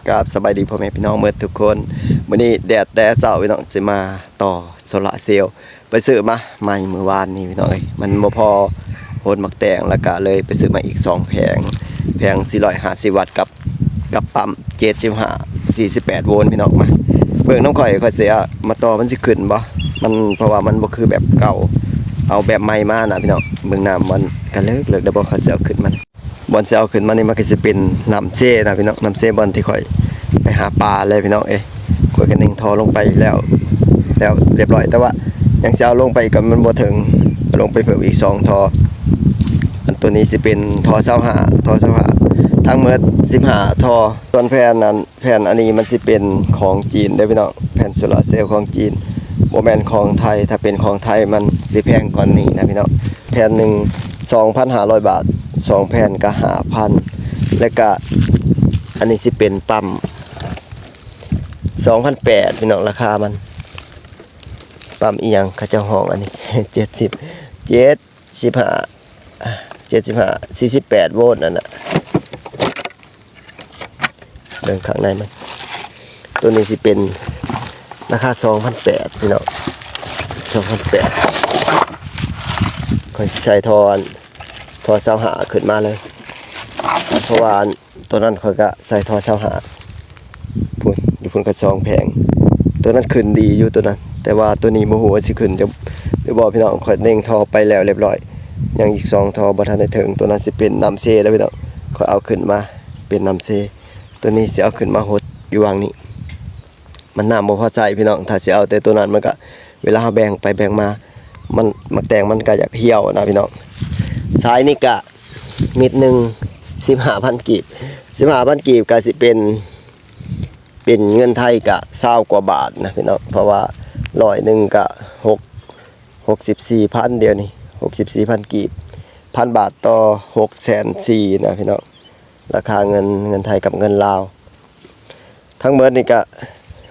ກາບສະບາຍດີພໍ່ແມ່ພີ່ນ້ອງໝົດທຸກຄົນ. ມື້ນີ້ແດດແຕ່ເຊົ້າພີ່ນ້ອງ ຊິມາຕໍ່ໂຊລາເຊວ ໄປຊື້ມາໃໝ່ມື້ວານນີ້ພີ່ນ້ອງເອີຍ ມັນບໍ່ພໍ ໂຮນໝາກແຕງ ແລ້ວກະເລີຍໄປຊື້ມາອີກສອງແຜງ ແຜງສີ່ຮ້ອຍຫ້າສິບວັດກັບ ກັບປ້ຳເຈັດສິບຫ້າ ສີ່ສິບແປດໂວນພີ່ນ້ອງ. ມາເບິ່ງນຳຂ້ອຍ ຂ້ອຍຊິເອົາມາຕໍ່ ມັນຊິຂຶ້ນບໍ່ ມັນ ເພາະວ່າມັນບໍ່ຄືແບບເກົ່າ ເອົາແບບໃໝ່ມານະພີ່ນ້ອງ. ເບິ່ງນ້ຳມັນກະເລິກໆ ແລ້ວບໍ່ ຂ້ອຍຊິເອົາຂຶ້ນມັນ ບ່ອນຊິເອົາຂຶ້ນມານີ້ ມັນກໍຊິເປັນນ້ຳເຊນະພີ່ນ້ອງ ນ້ຳເຊບ່ອນທີ່ຂ້ອຍໄປຫາປາແຫຼະພີ່ນ້ອງເອີຍ. ຂ້ອຍກໍເນັ່ງທໍ່ລົງໄປແລ້ວ ແລ້ວລຽບຮ້ອຍ ແຕ່ວ່າຍັງຊິເອົາລົງໄປອີກ ກໍມັນບໍ່ເຖິງ ເອົາລົງໄປເພີ່ມອີກສອງທໍ່. ອັນໂຕນີ້ຊິເປັນທໍ່ຊາວຫ້າ ທໍ່ຊາວຫ້າ ທັງໝົດສິບຫ້າທໍ່. ສ່ວນແຜ່ນນັ້ນ ແຜ່ນອັນນີ້ມັນຊິເປັນຂອງຈີນເດີ້ພີ່ນ້ອງ ແຜ່ນໂຊລາເຊວຂອງຈີນ ບໍ່ແມ່ນຂອງໄທ. ຖ້າເປັນຂອງໄທມັນຊິແພງກວ່ານີ້ນະພີ່ນ້ອງ ແຜ່ນໜຶ່ງສອງພັນຫ້າຮ້ອຍບາດ ສອງແຜ່ນກໍຫ້າພັນ. ແລ້ວກະອັນນີ້ຊິເປັນປ້ຳສອງພັນແປດພີ່ນ້ອງ ລາຄາມັນ ປ້ຳອີ່ຫຍັງເຂົາເຈົ້າຮ້ອງອັນນີ້ ເຈັດສິບ ເຈັດສິບຫ້າ ເຈັດສິບຫ້າ ສີ່ສິບແປດໂວນນັ້ນນະ. ເບິ່ງຂ້າງໃນມັນ ໂຕນີ້ຊິເປັນລາຄາສອງພັນແປດພີ່ນ້ອງ ສອງພັນແປດ. ຂ້ອຍຊິໃສ່ທໍ່ ທໍ່ຊາວຫ້າຂຶ້ນມາເລີຍ ເພາະວ່າໂຕນັ້ນຂ້ອຍກະໃສ່ທໍ່ຊາວຫ້າ ພຸ້ນ ຢູ່ພຸ້ນກໍສອງແຜງ. ໂຕນັ້ນຂຶ້ນດີຢູ່ໂຕນັ້ນ ແຕ່ວ່າໂຕນີ້ບໍ່ຮູ້ວ່າຊິຂຶ້ນ ຫຼືບໍ່ພີ່ນ້ອງ. ຂ້ອຍເນັ່ງທໍ່ໄປແລ້ວລຽບຮ້ອຍ ຍັງອີກສອງທໍ່ບໍ່ທັນໄດ້ເຖິງ. ໂຕນັ້ນຊິເປັນນ້ຳເຊແລ້ວພີ່ນ້ອງ ຂ້ອຍເອົາຂຶ້ນມາເປັນນ້ຳເຊ. ໂຕນີ້ຊິເອົາຂຶ້ນມາຫົດຢູ່ຫວ່າງນີ້ ມັນນ້ຳບໍ່ພໍໃຊ້ພີ່ນ້ອງ. ຖ້າຊິເອົາແຕ່ໂຕນັ້ນ ມັນກະ ເວລາເຮົາແບ່ງໄປແບ່ງມາ ມັນ ໝາກແຕງມັນກະຢາກຫ່ຽວນະພີ່ນ້ອງ. ສາຍນີ້ກະມິດໜຶ່ງສິບຫ້າພັນກີບ ສິບຫ້າພັນກີບກະຊິເປັນ ເປັນເງິນໄທກະຊາວກວ່າບາດນະພີ່ນ້ອງ ເພາະວ່າຮ້ອຍໜຶ່ງກະຫົກ ຫົກສິບສີ່ພັນ ດຽວນີ້ຫົກສິບສີ່ພັນກີບ ພັນບາດຕໍ່ຫົກແສນສີ່ນະພີ່ນ້ອງ ລາຄາເງິນ ເງິນໄທກັບເງິນລາວ. ທັງໝົດນີ້ກະ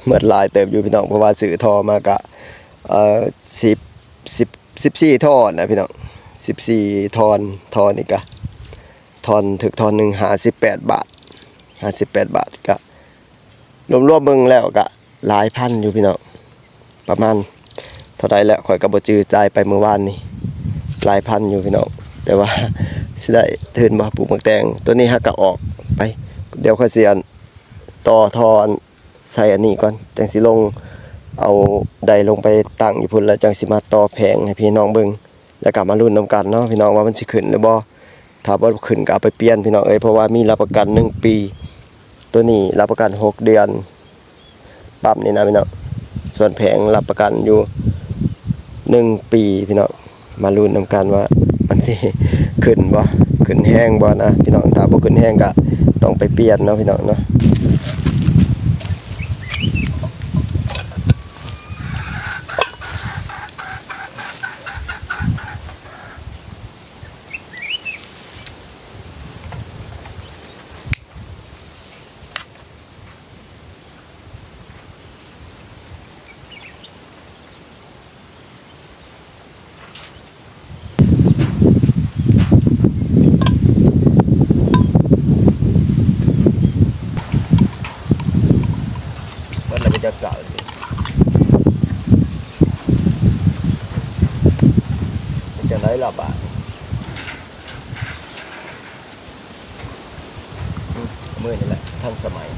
ໝົດຫຼາຍເຕີບຢູ່ພີ່ນ້ອງ ເພາະວ່າຊື້ທໍ່ມາກະ ເອີ ສິບ ສິບ ສິບສີ່ທໍ່ນະພີ່ນ້ອງ ສິບສີ່ທໍ່. ທໍ່ນີ້ກະ ທໍ່ ຖືກທໍ່ໜຶ່ງຫ້າສິບແປດບາດ ຫ້າສິບແປດບາດ ກະລວມໆເບິ່ງແລ້ວກະຫຼາຍພັນຢູ່ພີ່ນ້ອງ. ປະມານເທົ່າໃດແລ້ວ ຂ້ອຍກໍບໍ່ຈື່ ຈ່າຍໄປມື້ວານນີ້ ຫຼາຍພັນຢູ່ພີ່ນ້ອງ. ແຕ່ວ່າຊິໄດ້ທຶນບໍ່ ປູກໝາກແຕງ. ໂຕນີ້ຫາກະອອກໄປ ດຽວຂ້ອຍຊິອັນ ຕໍ່ທໍ່ອັນ ໃສ່ອັນນີ້ກ່ອນ ຈັ່ງຊິລົງເອົາໄດລົງໄປຕັ້ງຢູ່ພຸ້ນ ແລ້ວຈັ່ງຊິມາຕໍ່ແຜງໃຫ້ພີ່ນ້ອງເບິ່ງ ແລ້ວກໍມາລຸ້ນນຳກັນເນາະພີ່ນ້ອງ ວ່າມັນຊິຂຶ້ນຫຼືບໍ່. ຖ້າບໍ່ຂຶ້ນກໍເອົາໄປປ່ຽນພີ່ນ້ອງເອີຍ ເພາະວ່າມີຮັບປະກັນໜຶ່ງປີ ໂຕນີ້ຮັບປະກັນຫົກເດືອນ ປ້ຳນີ້ນະພີ່ນ້ອງ. ສ່ວນແຜງຮັບປະກັນຢູ່ໜຶ່ງປີພີ່ນ້ອງ. ມາລຸ້ນນຳກັນວ່າມັນຊິຂຶ້ນບໍ່ ຂຶ້ນແຮງບໍ່ນະພີ່ນ້ອງ. ຖ້າບໍ່ຂຶ້ນແຮງກະຕ້ອງໄປປ່ຽນເນາະພີ່ນ້ອງເນາະ. ເບິດແລ້ວ ບໍ່ຈັກກະ ເປັນຈັ່ງໃດລະບາດ? ມື້ນີ້ແຫຼະທັນສະໄໝ. ເ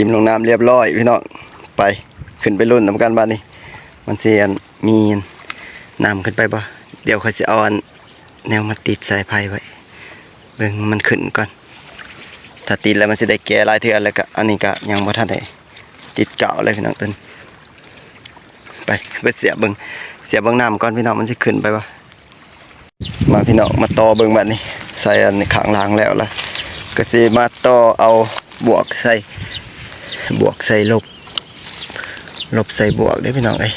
ຖິ້ມລົງນ້ຳລຽບຮ້ອຍພີ່ນ້ອງ. ໄປ ຂຶ້ນໄປລຸ້ນນຳກັນບາດນີ້ ມັນຊິ ອັນ ມີນ້ຳຂຶ້ນໄປບໍ່? ດຽວຂ້ອຍຊິເອົາ ອັນ ແນວມາຕິດສາຍໄຟໄວ້ ເບິ່ງມັນຂຶ້ນກ່ອນ. ຖ້າຕິດແລ້ວມັນຊິໄດ້ແກ່ຫຼາຍເທື່ອ ແລ້ວກະອັນນີ້ກະຍັງບໍ່ທັນໄດ້ຕິດກາວເລີຍພີ່ນ້ອງ. ຕົວນີ້ ໄປ ໄປສຽບເບິ່ງ ສຽບເບິ່ງນ້ຳກ່ອນພີ່ນ້ອງ ມັນຊິຂຶ້ນໄປບໍ່? ມາພີ່ນ້ອງ ມາຕໍ່ເບິ່ງບາດນີ້ ໃສ່ອັນຂ້າງລ່າງແລ້ວລະ ກະຊິມາຕໍ່ເອົາບວກໃສ່ ບວກໃສ່ລົບ ລົບໃສ່ບວກເດີ້ພີ່ນ້ອງເອີຍ.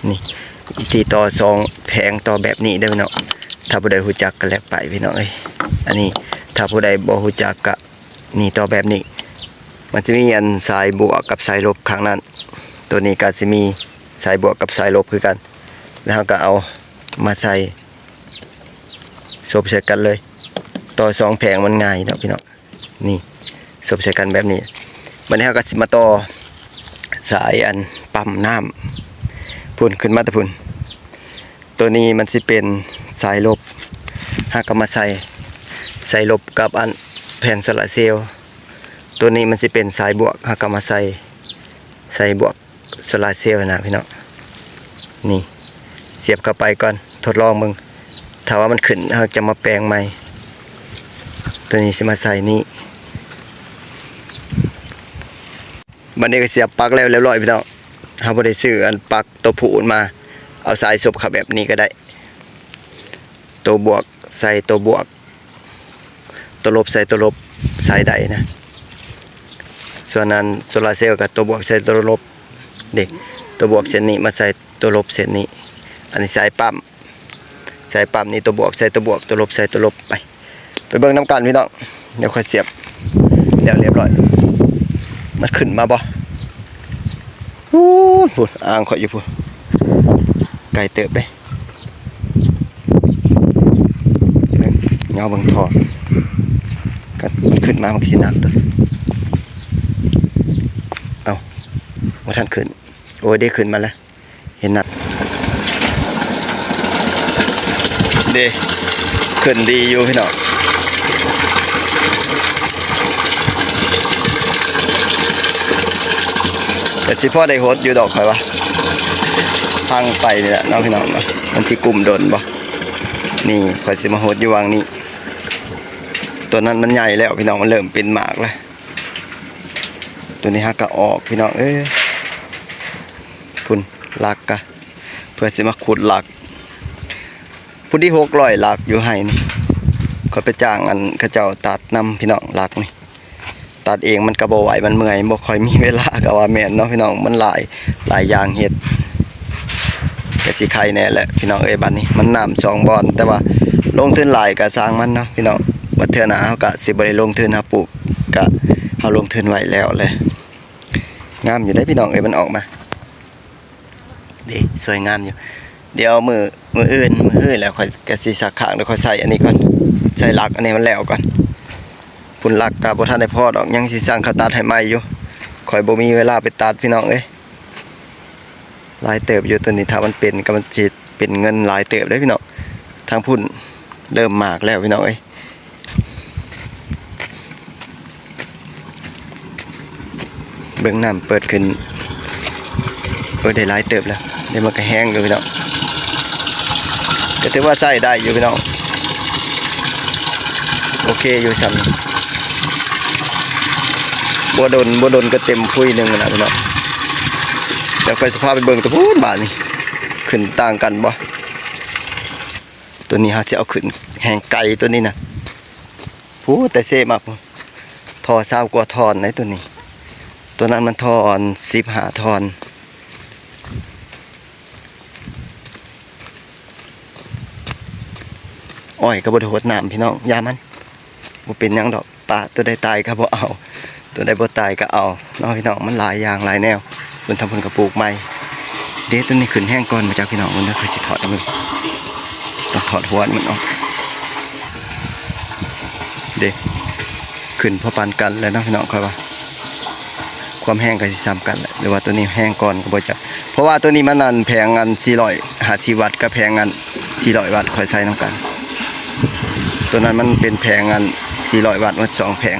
ນີ້ ວິທີຕໍ່ສອງແຜງ ຕໍ່ແບບນີ້ເດີ້ພີ່ນ້ອງ. ຖ້າຜູ້ໃດຮູ້ຈັກກະແລກໄປພີ່ນ້ອງເອີຍ. ອັນນີ້ ຖ້າຜູ້ໃດບໍ່ຮູ້ຈັກກະ ນີ້ ຕໍ່ແບບນີ້ ມັນຊິມີອັນສາຍບວກກັບສາຍລົບຂ້າງນັ້ນ. ໂຕນີ້ກະຊິມີສາຍບວກກັບສາຍລົບຄືກັນ ແລ້ວເຮົາກະເອົາມາໃສ່ ສົບໃສ່ກັນເລີຍ. ຕໍ່ສອງແຜງມັນງ່າຍເນາະພີ່ນ້ອງ. ນີ້ ສົບໃສ່ກັນແບບນີ້. ບາດນີ້ເຮົາກະຊິມາຕໍ່ສາຍອັນປ້ຳນ້ຳ ພຸ້ນ ຂຶ້ນມາແຕ່ພຸ້ນ. ໂຕນີ້ມັນຊິເປັນສາຍລົບ ເຮົາກະມາໃສ່ ໃສ່ລົບກັບອັນແຜ່ນໂຊລາເຊວ. ໂຕນີ້ມັນຊິເປັນສາຍບວກ ເຮົາກະມາໃສ່ ໃສ່ບວກ ໂຊລາເຊວນະພີ່ນ້ອງ. ນີ້ ສຽບເຂົ້າໄປກ່ອນ ທົດລອງເບິ່ງ ຖ້າວ່າມັນຂຶ້ນ ເຮົາຈະມາແປງໃໝ່. ໂຕນີ້ຊິມາໃສ່ນີ້. ບາດນີ້ກະສຽບປັກແລ້ວລຽບຮ້ອຍພີ່ນ້ອງ. ເຮົາບໍ່ໄດ້ຊື້ອັນປັກໂຕຜູດມາ ເອົາສາຍສົບເຂົ້າແບບນີ້ກະໄດ້. ໂຕບວກໃສ່ໂຕບວກ ຕົວລົບໃສ່ຕົວລົບ ສາຍໃດນະ. ສ່ວນອັນໂຊລາເຊວກະຕົວບວກໃສ່ຕົວລົບເດ້ ຕົວບວກເສັ້ນນີ້ມາໃສ່ຕົວລົບເສັ້ນນີ້. ອັນນີ້ສາຍປ້ຳ ສາຍປ້ຳນີ້ຕົວບວກໃສ່ຕົວບວກ ຕົວລົບໃສ່ຕົວລົບ. ໄປ ໄປເບິ່ງນຳກັນພີ່ນ້ອງ. ດຽວຂ້ອຍສຽບແລ້ວລຽບຮ້ອຍ ມັນຂຶ້ນມາບໍ່? ພຸ້ນ ພຸ້ນ ອ່າງຂ້ອຍຢູ່ພຸ້ນ ໄກເຕີບເດ້. ເຫງົາເບິ່ງທໍ່ ກະມັນຂຶ້ນມາ ມັນກະຊິໜັກເດີ້. ເອົ້າ ບໍ່ທັນຂຶ້ນ. ໂອ້ຍ ເດ້ ຂຶ້ນມາແລ້ວ ເຫັນນະ ເດ້ ຂຶ້ນດີຢູ່ພີ່ນ້ອງ. ກະຊິພໍໄດ້ຫົດຢູ່ດອກຂ້ອຍວ່າ ທາງໄປນີ້ແຫຼະເນາະພີ່ນ້ອງເນາະ. ມັນຊິກຸ້ມດົນບໍ່? ນີ້ ຂ້ອຍຊິມາຫົດຢູ່ຫວ່າງນີ້. ໂຕນັ້ນມັນໃຫຍ່ແລ້ວພີ່ນ້ອງ ມັນເລີ່ມເປັນໝາກແລ້ວ. ໂຕນີ້ຫາກະອອກພີ່ນ້ອງເອີຍ. ພຸ້ນ ຫຼັກກະ ເພື່ອຊິມາຂຸດຫຼັກ. ພຸ້ນດີ ຫົກຮ້ອຍຫຼັກຢູ່ໄຮ່ນີ້ ຂ້ອຍໄປຈ້າງອັນເຂົາເຈົ້າຕັດນຳພີ່ນ້ອງ ຫຼັກນີ້. ຕັດເອງມັນກະບໍ່ໄຫວ ມັນເມື່ອຍ ບໍ່ຄ່ອຍມີເວລາ ກະວ່າແມ່ນເນາະພີ່ນ້ອງ. ມັນຫຼາຍ ຫຼາຍຢ່າງເຮັດ ກະຊິໄຄແດ່ແຫຼະພີ່ນ້ອງເອີຍ. ບາດນີ້ມັນນ້ຳສອງບ່ອນ ແຕ່ວ່າລົງທຶນຫຼາຍກະຊ່າງມັນເນາະພີ່ນ້ອງ. ບາດເທື່ອໜ້າເຮົາກະຊິບໍ່ໄດ້ລົງທຶນ ເຮົາປູກ ກະເຮົາລົງທຶນໄວ້ແລ້ວແຫຼະ. ງາມຢູ່ເດ້ພີ່ນ້ອງເອີຍ ມັນອອກມາ. ເດ້ ສວຍງາມຢູ່. ດຽວມື້ ມື້ອື່ນ ມື້ອື່ນແລ້ວຂ້ອຍກະຊິຊັກຄ້າງ ແລ້ວຂ້ອຍໃສ່ອັນນີ້ກ່ອນ ໃສ່ຫຼັກອັນນີ້ມັນແລ້ວກ່ອນ. ພຸ້ນ ຫຼັກກະບໍ່ທັນໄດ້ພໍດອກ ຍັງຊິສັ່ງເຂົາຕັດໃຫ້ໃໝ່ຢູ່. ຂ້ອຍບໍ່ມີເວລາໄປຕັດພີ່ນ້ອງເອີຍ. ຫຼາຍເຕີບຢູ່ໂຕນີ້ ຖ້າມັນເປັນກະມັນຊິເປັນເງິນຫຼາຍເຕີບເດ້ພີ່ນ້ອງ. ທາງພຸ້ນເລີ່ມໝາກແລ້ວພີ່ນ້ອງເອີຍ. ເບິ່ງນ້ຳເປີດຂຶ້ນ ເອີ ໄດ້ຫຼາຍເຕີບແລ້ວ. ດຽວມັນກະແຫ້ງຢູ່ພີ່ນ້ອງ ກະຖືວ່າໃຊ້ໄດ້ຢູ່ພີ່ນ້ອງ. ໂອເຄຢູ່ຊ່ຳ ບໍ່ດົນ ບໍ່ດົນກະເຕັມພຸຍໜຶ່ງແລ້ວພີ່ນ້ອງ. ດຽວຂ້ອຍຊິພາໄປເບິ່ງໂຕພຸ້ນບາດນີ້ ຂຶ້ນຕ່າງກັນບໍ່. ໂຕນີ້ເຮົາຊິເອົາຂຶ້ນແຮງໄກ ໂຕນີ້ນະ ພຸ້ນ ແຕ່ເຊມາພຸ້ນ ທໍ່ຊາວກວ່າທ່ອນໃດໂຕນີ້. ໂຕນັ້ນມັນທໍ່ອັນສິບຫ້າທ່ອນ. ອ້ອຍກະບໍ່ໄດ້ຫົດນ້ຳພີ່ນ້ອງ ຢ່າມັນ ບໍ່ເປັນຫຍັງດອກ. ປາ ໂຕໃດຕາຍກະບໍ່ເອົາ ໂຕໃດບໍ່ຕາຍກະເອົາເນາະພີ່ນ້ອງ. ມັນຫຼາຍຢ່າງຫຼາຍແນວ. ເພິ່ນທຳເພິ່ນກະປູກໃໝ່ເດ້. ໂຕນີ້ຂຶ້ນແຮງກ່ອນມາຈາກພີ່ນ້ອງ ເບິ່ງເດີ ຂ້ອຍຊິຖອດເອົາເບິ່ງ ຕ້ອງຖອດຫົວມັນອອກເດ້. ຂຶ້ນພໍປານກັນແຫຼະເນາະພີ່ນ້ອງ ຂ້ອຍວ່າ ຄວາມແຮງກະຊິຊ່ຳກັນແຫຼະ ຫຼືວ່າໂຕນີ້ແຮງກ່ອນກະບໍ່ຈັກ. ເພາະວ່າໂຕນີ້ມັນອັນແຜງອັນສີ່ຮ້ອຍຫ້າສິບວັດ ກັບແຜງອັນສີ່ຮ້ອຍວັດ ຂ້ອຍໃສ່ນຳກັນ. ໂຕນັ້ນມັນເປັນແຜງອັນສີ່ຮ້ອຍວັດ ໝົດສອງແຜງ.